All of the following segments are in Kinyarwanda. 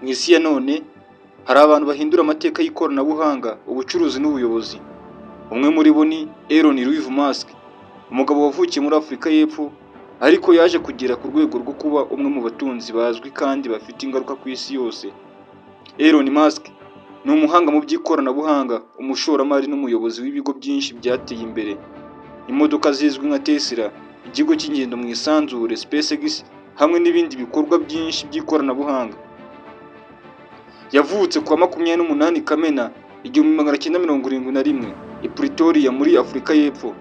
Mu isi ya none hari abantu bahindura amateka y'ikoranabuhanga, ubucuruzi n'ubuyobozi. Umwe muri bo ni Elon Reeve Musk, umugabo wavukiye muri Afurika y'Epfo ariko yaje kugera ku rwego rwo kuba umwe mu batunzi bazwi kandi bafite ingaruka ku isi yose. Elon Musk ni umuhanga mu by'ikoranabuhanga, umushoramari n'umuyobozi w'ibigo byinshi byateye imbere. Imodoka zizwi nka Tesla, ikigo cy'ingendo mu isanzure SpaceX hamwe n'ibindi bikorwa byinshi by'ikoranabuhanga. Yavutse ku wa 28 Kamena 1971 i Pretoria muri Afurika y'Epfo.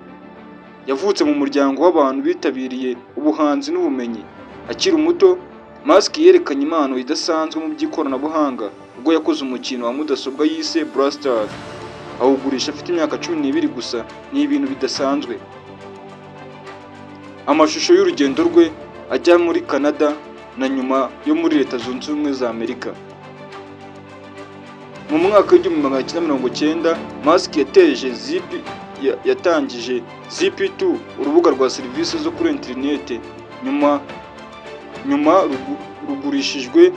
Yavutse mu muryango w'abantu bitabiriye ubuhanzi n'ubumenyi. Akiri muto, Musk yerekanye impano idasanzwe mu by'ikoranabuhanga ubwo yakoze umukino wa mudasobwa yise Blaster, awugurisha afite imyaka 12 gusa. Ni ibintu bidasanzwe. Amashusho y'urugendo rwe ajya muri Canada na nyuma yo muri Leta Zunze Ubumwe za Amerika. Mu mwaka w'1990, Musk yateje Zip yatangije Zip2, urubuga rwa serivisi zo kuri interineti. Nyuma rugurishijwe,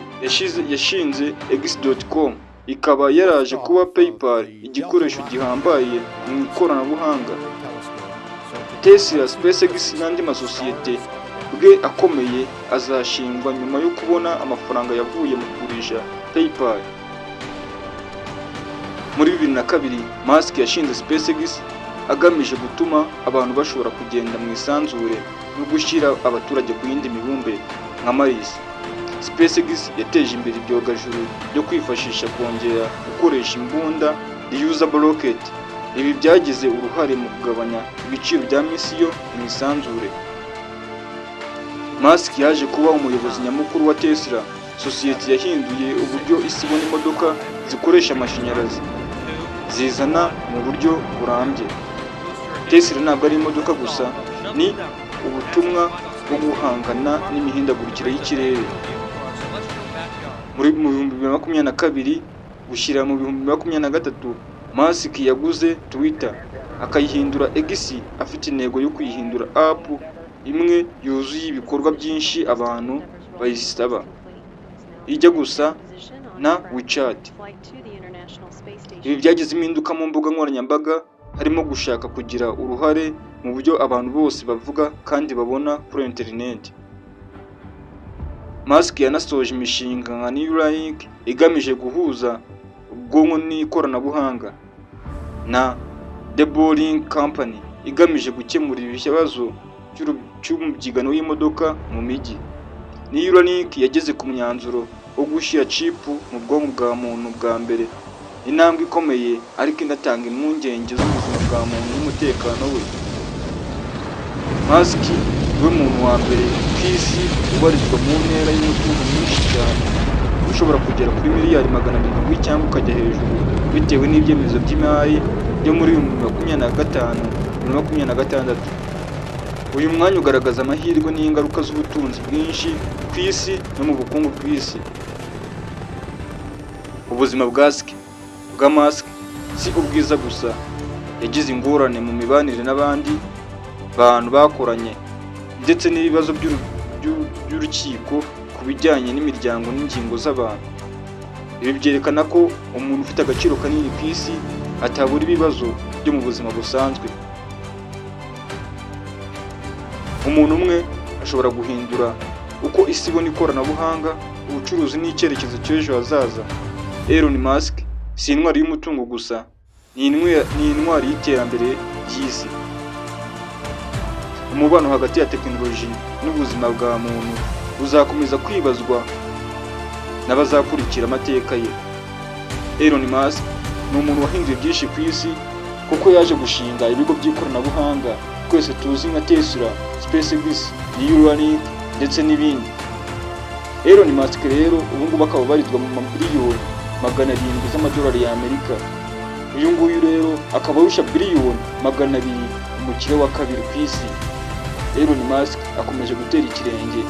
yashinze X.com, ikaba yaraje kuba PayPal, igikoresho gihambaye mu ikoranabuhanga. Tesla, SpaceX n'andi masosiyete bwe akomeye azashingwa nyuma yo kubona amafaranga yavuye mu kugurisha PayPal. Muri 2002, Musk yashinze SpaceX agamije gutuma abantu bashobora kugenda mu isanzure no gushyira abaturage ku yindi mibumbe nka Mars. SpaceX yateje imbere ibyogajuru byo kwifashisha kongera gukoresha imbunda, reusable rocket. Ibi byagize uruhare mu kugabanya ibiciro bya misiyo mu isanzure. Musk yaje kuba umuyobozi nyamukuru wa Tesla, sosiyete yahinduye uburyo isi ibona imodoka zikoresha amashanyarazi zizana mu buryo burambye. Tesla ntabwo ari imodoka gusa, ni ubutumwa bwo guhangana n'imihindagurikire y'ikirere. Muri mu 2022 gushyira mu 2023, Musk yaguze Twitter akayihindura X, afite intego yo kuyihindura app imwe yuzuye ibikorwa byinshi abantu bayisaba, ijya gusa na WeChat. Ibi byagize impinduka mu mbuga nkoranyambaga, harimo gushaka kugira uruhare mu buryo abantu bose bavuga kandi babona kuri interineti. Musk yanasoje imishinga nka Neuralink igamije guhuza ubwonko n'ikoranabuhanga, na The Boring Company igamije gukemura ibibazo cy'umubyigano w'imodoka mu mijyi. Neuralink yageze ku myanzuro wo gushyira chip mu bwonko bwa muntu bwa mbere, intambwe ikomeye ariko inatanga impungenge z'ubuzima bwa muntu n'umutekano we. Musk niwe muntu wa mbere ku isi ubarizwa mu ntera y'umutungo mwinshi cyane, ushobora kugera kuri miliyari 700 cyangwa ukajya hejuru bitewe n'ibyemezo by'imari byo muri 2025, 2026. Uyu mwanya ugaragaza amahirwe n'ingaruka z'ubutunzi bwinshi ku isi no mu bukungu bw'isi. Ubuzima bwa Musk si ubwiza gusa. Yagize ingorane mu mibanire n'abandi bantu bakoranye ndetse n'ibibazo by'urukiko ku bijyanye n'imiryango n'ingingo z'abantu. Ibi byerekana ko umuntu ufite agaciro kanini ku isi atabura ibibazo byo mu buzima busanzwe. Umuntu umwe ashobora guhindura uko isi ibona ikoranabuhanga, ubucuruzi n'icyerekezo cy'ejo hazaza. Elon Musk si intwari y'umutungo gusa, ni intwari y'iterambere ry'isi. Umubano hagati ya tekinoloji n'ubuzima bwa muntu uzakomeza kwibazwa n'abazakurikira amateka ye. Elon Musk ni umuntu wahinduye byinshi ku isi, kuko yaje gushinga ibigo by'ikoranabuhanga twese tuzi nka Tesla, SpaceX, Neuralink ndetse n'ibindi. Elon Musk rero ubu ngubu akaba abarizwa mu mabiliyoni 700 z'amadolari y'Amerika. Uyu nguyu rero akaba arusha biliyoni 200 umukire wa kabiri ku isi. Elon Musk akomeje gutera ikirenge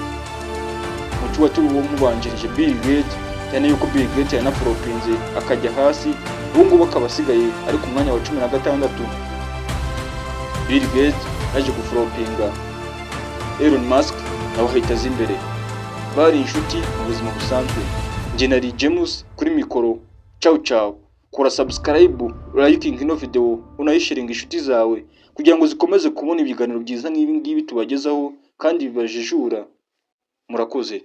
mu cy'uwaturi umubanjirije Bill Gates, cyane yuko Bill Gates yanaforopinze akajya hasi, ubu ngubu akaba asigaye ari ku mwanya wa 16. Bill Gates yaje guforopinga, Elon Musk nawe ahita aza imbere. Bari inshuti mu buzima busanzwe. Njye nari James kuri mikoro. Ciao ciao. Kora subscribe, liking ino video, unayisharinga inshuti zawe kugira ngo zikomeze kubona ibiganiro byiza nk'ibi ngibi tubagezaho kandi bibajijura. Murakoze.